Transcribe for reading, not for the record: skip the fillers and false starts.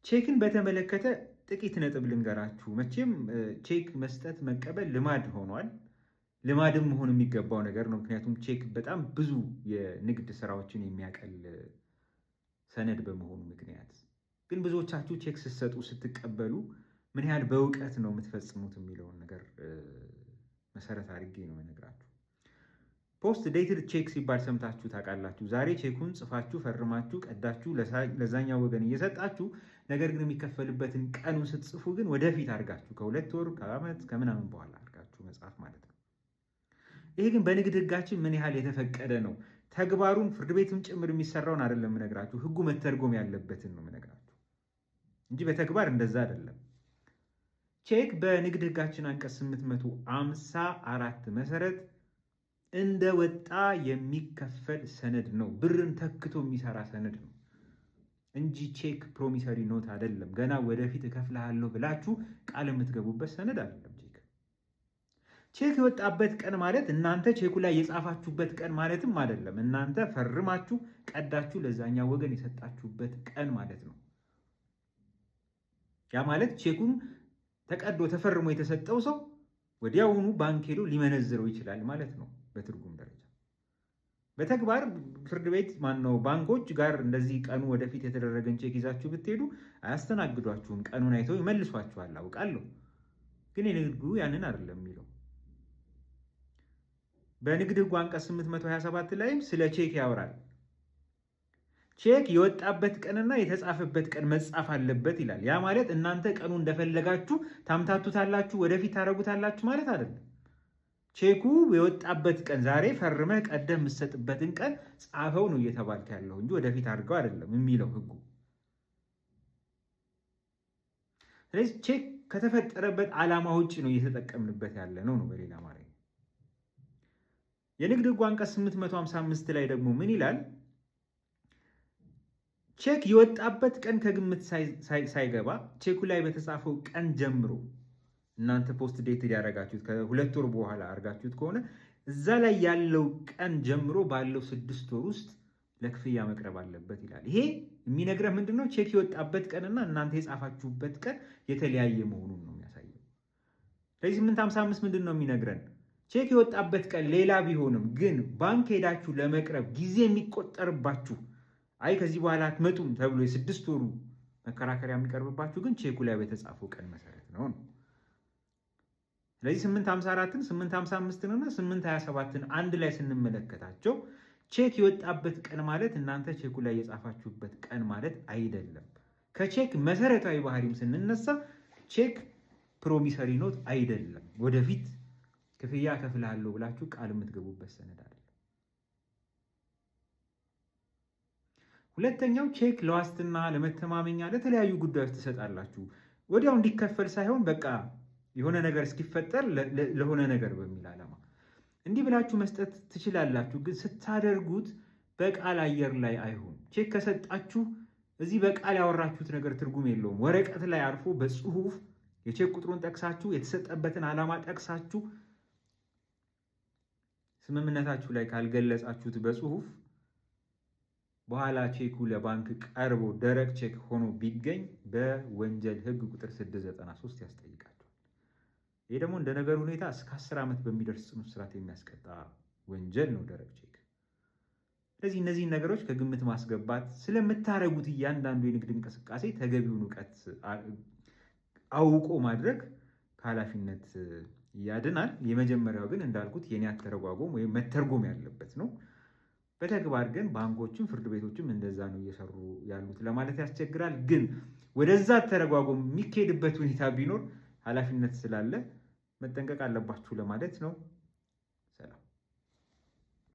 ቼክን በተመለከተ ጥቂት ነጥብ ልንገራችሁ። መቼም ቼክ መስጠት መቀበል ልማድ ሆኗል። ልማድም መሆን የሚገባው ነገር ነው። ምክንያቱም ቼክ በጣም ብዙ የንግድ ስራዎችን የሚያቀል ሰነድ በመሆኑ ምክንያት። ግን ብዙዎቻችሁ ቼክ ስትሰጡ ስትቀበሉ ምን ያህል በእውቀት ነው የምትፈጽሙት የሚለውን ነገር መሰረት አድርጌ ነው የምነግራችሁ። Post dated check ሲባል ሰምታችሁ ታውቃላችሁ። ዛሬ ቼኩን ጽፋችሁ ፈርማችሁ ቀዳችሁ ለዛኛው ወገን እየሰጣችሁ፣ ነገር ግን የሚከፈልበትን ቀኑን ስትጽፉ ግን ወደፊት አድርጋችሁ ከ2 ወር፣ ከዓመት፣ ከምናምን በኋላ አድርጋችሁ መጻፍ ማለት ነው። ይሄ ግን በንግድ ሕጋችን ምን ያህል የተፈቀደ ነው? ተግባሩን ፍርድ ቤትም ጭምር የሚሰራውን አይደለም የምነግራችሁ፣ ሕጉ መተርጎም ያለበትን ነው የምነግራችሁ እንጂ በተግባር እንደዛ አይደለም። ቼክ በንግድ ሕጋችን አንቀጽ 854 መሰረት እንደ ወጣ የሚከፈል ሰነድ ነው። ብርን ተክቶ የሚሰራ ሰነድ ነው እንጂ ቼክ promissory note አይደለም። ገና ወደፊት እከፍልሃለሁ ብላችሁ ቃል የምትገቡበት ሰነድ አይደለም። ቼክ ቼክ የወጣበት ቀን ማለት እናንተ ቼኩ ላይ የጻፋችሁበት ቀን ማለትም አይደለም። እናንተ ፈርማችሁ ቀዳችሁ ለዛኛው ወገን የሰጣችሁበት ቀን ማለት ነው። ያ ማለት ቼኩን ተቀዶ ተፈርሞ የተሰጠው ሰው ወዲያውኑ ባንክ ሄዶ ሊመነዝረው ይችላል ማለት ነው። በትርጉም ደረጃ በተግባር ፍርድ ቤት ማነው ባንኮች ጋር እንደዚህ ቀኑ ወደፊት የተደረገን ቼክ ይዛችሁ ብትሄዱ አያስተናግዷችሁም። ቀኑን አይተው ይመልሷችኋል፣ አውቃለሁ። ግን የንግድ ሕጉ ያንን አይደለም የሚለው። በንግድ ሕጉ አንቀጽ 827 ላይም ስለ ቼክ ያወራል። ቼክ የወጣበት ቀንና የተጻፈበት ቀን መጻፍ አለበት ይላል። ያ ማለት እናንተ ቀኑ እንደፈለጋችሁ ታምታቱታላችሁ፣ ወደፊት ታደርጉታላችሁ ማለት አይደለም። ቼኩ የወጣበት ቀን፣ ዛሬ ፈርመህ ቀደህ የምትሰጥበትን ቀን ጻፈው ነው እየተባልክ ያለው እንጂ ወደፊት አድርገው አይደለም የሚለው ሕጉ። ስለዚህ ቼክ ከተፈጠረበት ዓላማ ውጭ ነው እየተጠቀምንበት ያለ ነው ነው በሌላ ማለት። የንግድ ሕጉ አንቀጽ 855 ላይ ደግሞ ምን ይላል? ቼክ የወጣበት ቀን ከግምት ሳይገባ ቼኩ ላይ በተጻፈው ቀን ጀምሮ፣ እናንተ post dated ያደረጋችሁት ከ2 ወር በኋላ አድርጋችሁት ከሆነ፣ እዛ ላይ ያለው ቀን ጀምሮ ባለው 6 ወር ውስጥ ለክፍያ መቅረብ አለበት ይላል። ይሄ የሚነግረህ ምንድን ነው? ቼክ የወጣበት ቀንና እናንተ የጻፋችሁበት ቀን የተለያየ መሆኑን ነው የሚያሳየው። ስለዚህ 855 ምንድን ነው የሚነግረን? ቼክ የወጣበት ቀን ሌላ ቢሆንም ግን ባንክ ሄዳችሁ ለመቅረብ ጊዜ የሚቆጠርባችሁ፣ አይ ከዚህ በኋላ አትመጡም ተብሎ የ6 ወሩ መከራከሪያ የሚቀርብባችሁ ግን ቼኩ ላይ በተጻፈው ቀን መሰረት ነው ነው። ስለዚህ 854ን፣ 855ን እና 827ን አንድ ላይ ስንመለከታቸው ቼክ የወጣበት ቀን ማለት እናንተ ቼኩ ላይ የጻፋችሁበት ቀን ማለት አይደለም። ከቼክ መሰረታዊ ባህሪም ስንነሳ ቼክ promissory note አይደለም። ወደፊት ክፍያ እከፍልሃለሁ ብላችሁ ቃል የምትገቡበት ሰነድ አይደለም። ሁለተኛው ቼክ ለዋስትና፣ ለመተማመኛ፣ ለተለያዩ ጉዳዮች ትሰጣላችሁ። ወዲያው እንዲከፈል ሳይሆን በቃ የሆነ ነገር እስኪፈጠር ለሆነ ነገር በሚል ዓላማ እንዲህ ብላችሁ መስጠት ትችላላችሁ። ግን ስታደርጉት በቃል አየር ላይ አይሁን። ቼክ ከሰጣችሁ እዚህ በቃል ያወራችሁት ነገር ትርጉም የለውም። ወረቀት ላይ አርፎ በጽሁፍ የቼክ ቁጥሩን ጠቅሳችሁ፣ የተሰጠበትን ዓላማ ጠቅሳችሁ፣ ስምምነታችሁ ላይ ካልገለጻችሁት በጽሁፍ፣ በኋላ ቼኩ ለባንክ ቀርቦ ደረቅ ቼክ ሆኖ ቢገኝ በወንጀል ሕግ ቁጥር 693 ያስጠይቃቸዋል። ይህ ደግሞ እንደ ነገሩ ሁኔታ እስከ 10 ዓመት በሚደርስ ጽኑ እስራት የሚያስቀጣ ወንጀል ነው ደረቅ ቼክ። ስለዚህ እነዚህን ነገሮች ከግምት ማስገባት፣ ስለምታደርጉት እያንዳንዱ የንግድ እንቅስቃሴ ተገቢውን እውቀት አውቆ ማድረግ ከኃላፊነት ያድናል። የመጀመሪያው ግን እንዳልኩት የኔ አተረጓጎም ወይም መተርጎም ያለበት ነው። በተግባር ግን ባንኮችም ፍርድ ቤቶችም እንደዛ ነው እየሰሩ ያሉት ለማለት ያስቸግራል። ግን ወደዛ አተረጓጎም የሚካሄድበት ሁኔታ ቢኖር ኃላፊነት ስላለ መጠንቀቅ አለባችሁ ለማለት ነው።